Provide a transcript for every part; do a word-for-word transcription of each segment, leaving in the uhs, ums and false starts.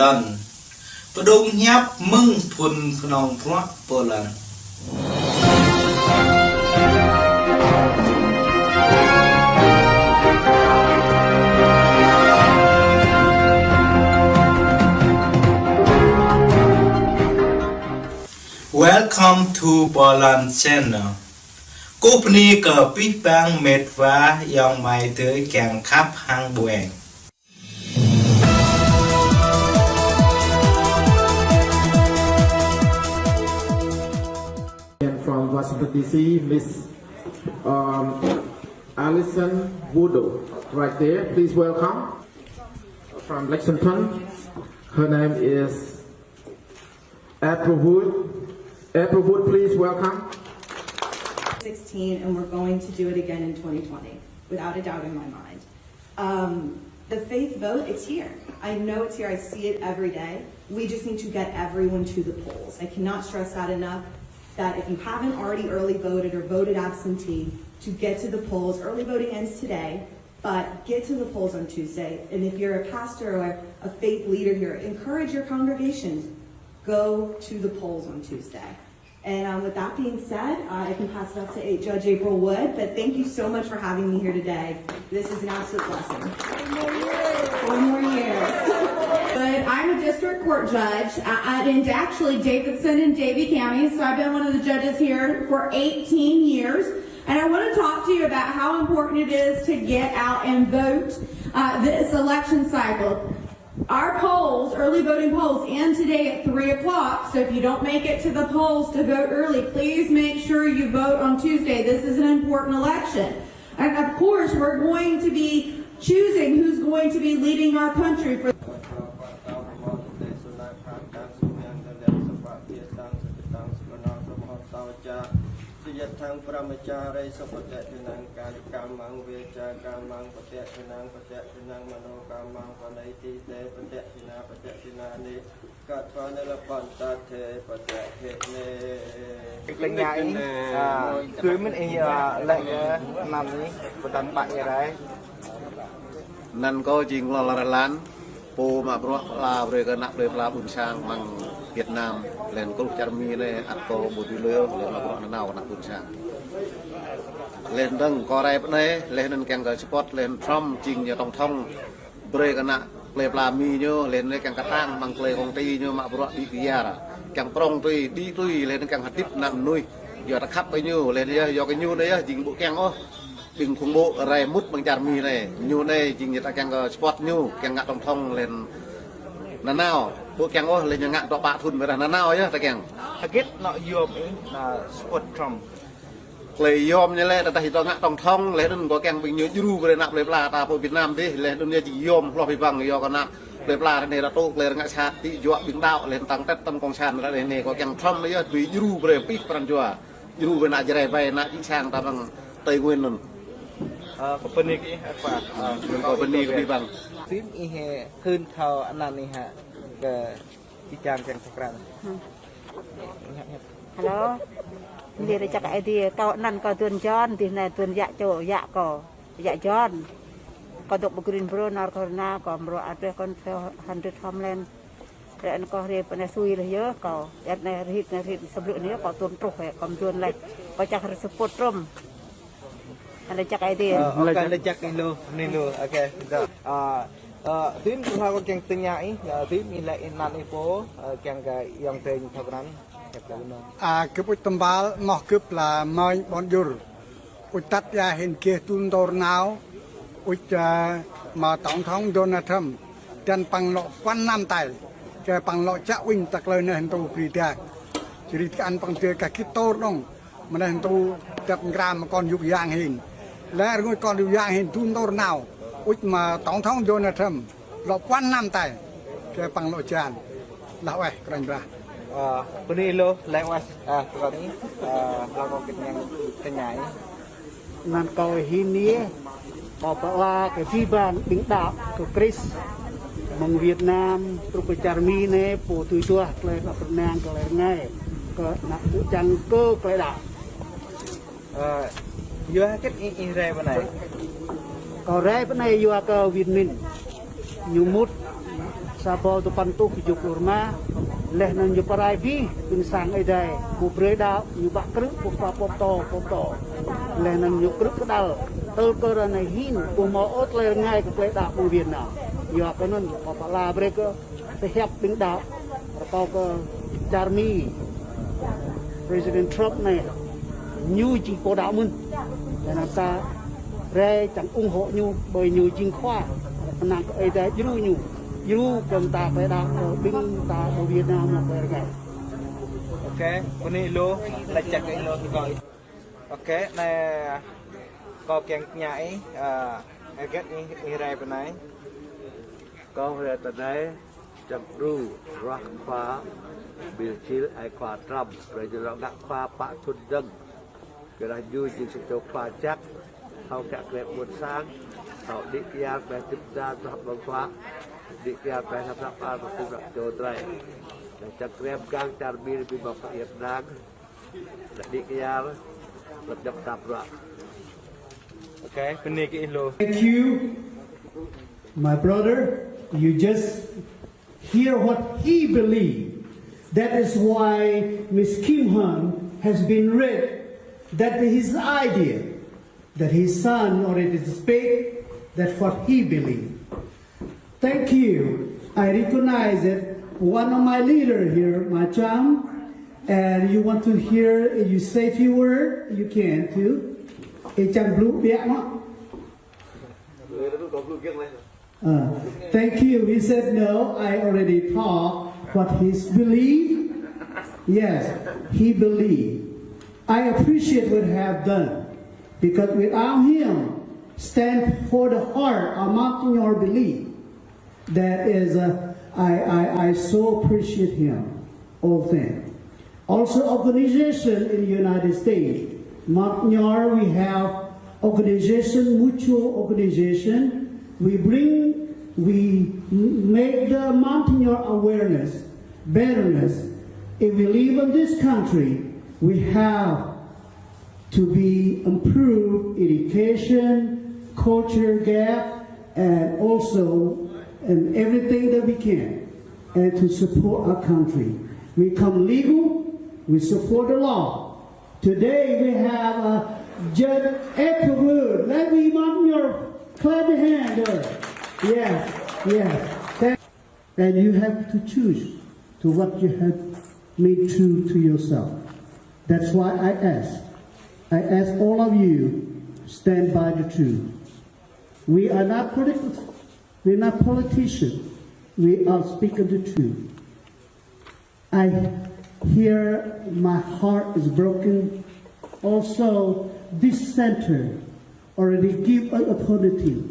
Pơdŏng hiăp mơ̆ng phŭn kơnong bruă pơlan. Welcome to Poland Channel. Kơkuh bơni kơ abih bang met wa ayŏng amai adơi kiăng khăp hăng ƀuăn. And from Washington, D C, Miss, um, Alison Woodall, right there. Please welcome. From Lexington, her name is April Wood. April Wood, please welcome. Sixteen, and we're going to do it again in twenty twenty, without a doubt in my mind. Um, the faith vote, it's here. I know it's here. I see it every day. We just need to get everyone to the polls. I cannot stress that enough, that if you haven't already early voted or voted absentee, to get to the polls. Early voting ends today, but get to the polls on Tuesday. And if you're a pastor or a faith leader here, encourage your congregations. Go to the polls on Tuesday. And, um, with that being said, uh, I can pass it off to A-, Judge April Wood, but thank you so much for having me here today. This is an absolute blessing. Four more years. But I'm a district court judge, uh, uh, in actually Davidson and Davie counties. So I've been one of the judges here for eighteen years. And I want to talk to you about how important it is to get out and vote, uh, this election cycle. Our polls, early voting polls, end today at three o'clock. So if you don't make it to the polls to vote early, please make sure you vote on Tuesday. This is an important election. And of course, we're going to be choosing who's going to be leading our country for Tơña ih, a, tui mơ̆n ih, a, lĕ kơ anăn ih, pơtăn ƀă ih rai. Anăn kâo jing Lŏ Rơlan, pô mă bruă pơala brơi kơ ană plơi pla ƀuôn sang mơ̆ng Việt Nam, lĕ kơ čar Mi anai, ăt kâo ƀu dưi lui, lĕ mă bruă nanao kơ ană ƀuôn sang. Lĕ dơ̆ng kâo rai pơ anai, lĕ anŭn kiăng kơ support, lĕ Trump jing ñu tổng thống. Brơi kơ ană plơi pla Mi ñu, lĕ anai kiăng kơtang mơ̆ng klei kông ti ñu mă bruă đĭ kyar. Kiăng prŏng tui, đĭ tui, lĕ anai kiăng hơdip ană mơnuih. Yua ta khăp kơ ñu, lĕ anai yơh, yua kơ ñu anai yơh, jing ƀu kiăng ôh ƀing khủng bố rai mŭt mơ̆ng čar Mi anai. Ñu anai jing ñu ta kiăng kơ support ñu, kiăng ngă tổng thống lĕ nanao. Ƀu kiăng ôh, lĕ ñu ngă dŏ pă thŭn ƀơi rah nanao yơh ta kiăng. Hơget anŏ yom ih, a, support Trump? Klei yom ñu lĕ, tơdah ih dŏ ngă tổng thống, lĕ anŭn kâo kiăng ƀing ñu djru brơi ană plơi pla ta pơ Việt Nam dih, lĕ anŭn yơh jing yom hloh abih bang, yua kơ ană plơi pla ră anai ră tŭ klei rơngiă sat, ti juă ƀing đaŏ, lĕ tăng tet tăng cộng sản ră anai, kâo kiăng Trump anai yơh dưi djru brơi abih pran jua, djru brơi ană Jrai ƀai, ană čư̆ čhiăng ta mơ̆ng Tây Nguyên anŭn. Ơ, kâo bơni kơ ih, ơ, kâo bơni kơ abih bang. Tui ih, ơ, khĭn thâo anăn ih hă, kơ Ih čang kiăng thâo krăn. Hmm. Hello. Dih rơčăk Ơi Adai, kâo anăn kâo Duôn John, dih anai Duôn yă čô, yă kâo, yă John. Kâo dŏ pơ Greensboro, North Carolina, kâo mrô address kâo thâo hundred Homeland. Ră anai kâo hriê pơ anai sui leh yơh kâo. Yă anai rơhit anai rơhit sa blư̆ anai yơh kâo tuôm truh hĕ, kâo mduôn leh. Kâo čang rơsơpôt Trump. Anai čăk Ơi Adai. Ơ, ok, anai čăk ih lu, anai lu, ok, dah. A, ơ, tui mơ̆n hlâo kâo kiăng tơña ih, ơ, tui mơ̆n ih lĕ anăn ih pô, ơ, kiăng kơ ayŏng adơi ñu thâo krăn, hiăp lĕ anŭn. A, gơ̆p ŭč tơmbal, mơ̆ gơ̆p la mơ̆ng ƀôn Jur. Ŭč tăt ia hĭn gêh tŭ mơtor nao, ŭč, ơ, mă tổng thống Donald Trump, dăn păng lŏ puăn năm tai, kơ păng lŏ čă uĭn tơklơi anai hơntu brơi dah. Jêh ri kơ ăn păng dơi kơ gĭt tôr đŏng. Mơneh hơntu dăp nkra mă kon yŭk yang hĭn. Lĕ rơngot kon yŭk yang hĭn tŭ mơtor nao. Ŭč mă tổng thống Donald Trump. Lŏ puăn năm tai. Kơ păng lŏ čan. Lah ueh, krăn brah. Ơ, bơni lu, lĕ ueh, ơ, kơ kâo anai, ơ, hlâo kâo kiăng tơña ih. Anăn kâo hĭn anai, kâo pơala kơ abih bang ƀing đaŏ kơ Krist. Mơ̆ng Việt Nam, truh kơ čar Mi anai, pô tui duah klei đaŏ pơrơnang klei rơngai. Kơ ană ƀu čang kơ klei đaŏ. Ơ, yua hơget ih, ih rai pơ anai? Kâo rai pơ anai yua kơ Việt Minh. Ñu mŭt Sa rơbâo duapăn rơtuh tơjuh pluh rơma, laih anŭn ñu pơrai abih ƀing sang Ơi Adai, pô brơi đaŏ, ñu bă krư̆ pô pơtô, pô pơtô, pô pơtô. Laih anŭn ñu krư̆ kơđăl, tơl kơ ră anai hĭn, ƀu hmâo ôh tơlơi rơngai kơ tơlơi đaŏ ƀing Việt Nam. Yua kơ anŭn, pô pơala brơi kơ tơhiăp ƀing đaŏ, rơkâo kơ čar Mi, President Trump anai, ñu jing pô đaŏ mơ̆n. Laih anŭn ta rai čang ủng hộ ñu, ƀơi ñu jing khua, kơnang kơ Ơi Adai djru ñu, djru kơ ta tơlơi đaŏ kơ ƀing ta pơ Việt Nam ñu pơrơngai. Ok, bơni lu, laĭ čang kơ lu kơ. Ok, anai kâo kiăng tơña ih, ơ, hơget ih, ih rai pơ anai? Kâo rai pơ anai, čang djru ruah khua ƀing čil ai khua Trump, brơi ñu lŏ ngă khua pă thŭn dơ̆ng. Kơ dah ñu jing sa čô khua čăk, thâo kiăng krep ƀôn sang, thâo đĭ kyar pơ tip da tơlơi ƀơ̆ng huă, đĭ kyar pơ sa prăp ar pơ tip ră čô tơlơi. Dah čang krep gang čar Mi ƀing mă pơ Việt Nam. Dah đĭ kyar, lăp djŏp tap ruă. Ok, bơni kơ ih lu. Thank you, my brother. You just hear what he believe. That is why Miss Kim Han has been read that his idea, that his son already speak, that what he believe. Thank you. I recognize that one of my leader here, my chum, and you want to hear, you say few word, you can too. Ih čang blŭ biă mă. Uh, thank you. He said, no, I already talk what his believe. Yes, he believe. I appreciate what he have done because without him, stand for the heart of Montagnard belief. That is, uh, I, I, I so appreciate him, all thing. Also, organization in the United States. Montagnard, we have organization, mutual organization. We bring, we m-, make the Montagnard awareness, betterness. If we live in this country, we have to be improved education, culture gap, and also in everything that we can, and to support our country. We come legal, we support the law. Today we have, uh, Judge Applewood. Let me mark your clap your hand there. Yes, yes. Thank And you have to choose to what you have made true to yourself. That's why I ask. I ask all of you, stand by the truth. We are not political, we're not politicians. We are speaking the truth. I hear my heart is broken. Also, this center already give an opportunity.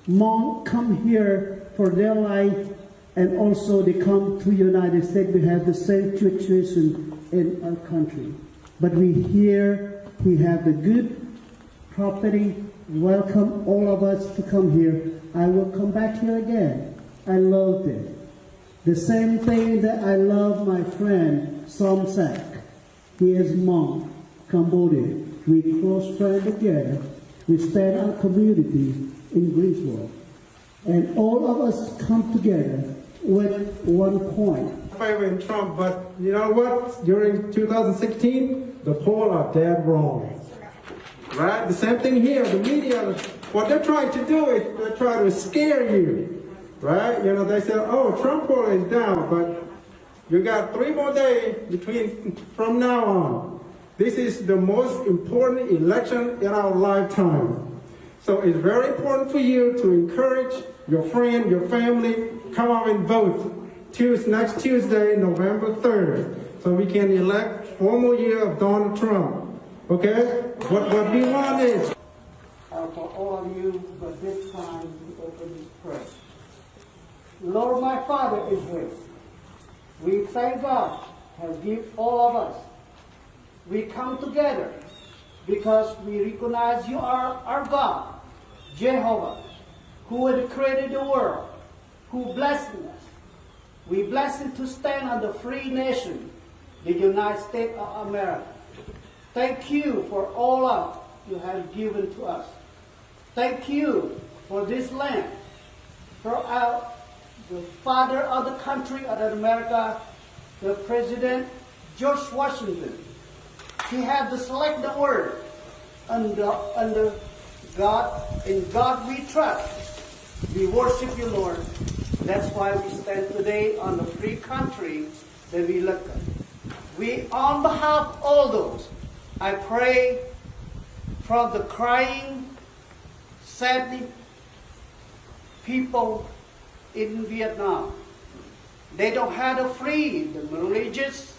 Hmong come here for their life, and also they come to United States. We have the same situation in our country. But we here, we have the good property. Welcome all of us to come here. I will come back here again. I love this. The same thing that I love my friend Som Sak. He is Hmong, Cambodian. We close friend together. We stand our community in Greensboro. And all of us come together with one point. Favor in Trump, but you know what? During two thousand sixteen, the poll are dead wrong. Right? The same thing here. The media, what they're trying to do is they're trying to scare you. Right? You know, they say, oh, Trump poll is down, but you got three more days between from now on. This is the most important election in our lifetime. So it's very important for you to encourage your friend, your family, come out and vote Tuesday, next Tuesday, November third, so we can elect four more year of Donald Trump. Okay? What, what we want is, uh, for all of you, but this time we open this prayer. Lord, my Father is here. We thank God has given all of us. We come together because we recognize you are our God, Jehovah, who had created the world, who blessed us. We blessed to stand on the free nation, the United States of America. Thank you for all of you have given to us. Thank you for this land, for our The father of the country of America, the President George Washington. He had to select the word under, under God. In God we trust. We worship you, Lord. That's why we stand today on the free country that we live in. We, on behalf of all those, I pray from the crying, sadly, people in Vietnam. They don't have the freedom religious.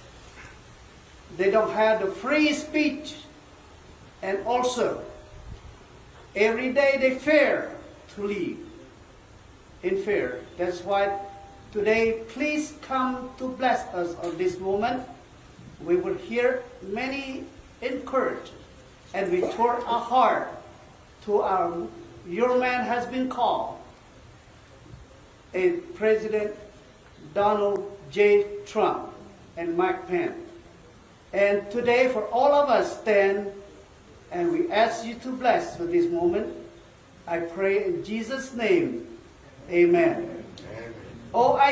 They don't have the free speech. And also, every day they fear to live in fear. That's why today, please come to bless us on this moment. We will hear many encourage, and we turn our heart to our, your man has been called, a President Donald J. Trump and Mike Pence. And today, for all of us stand, and we ask you to bless for this moment. I pray in Jesus' name. Amen. Oh, I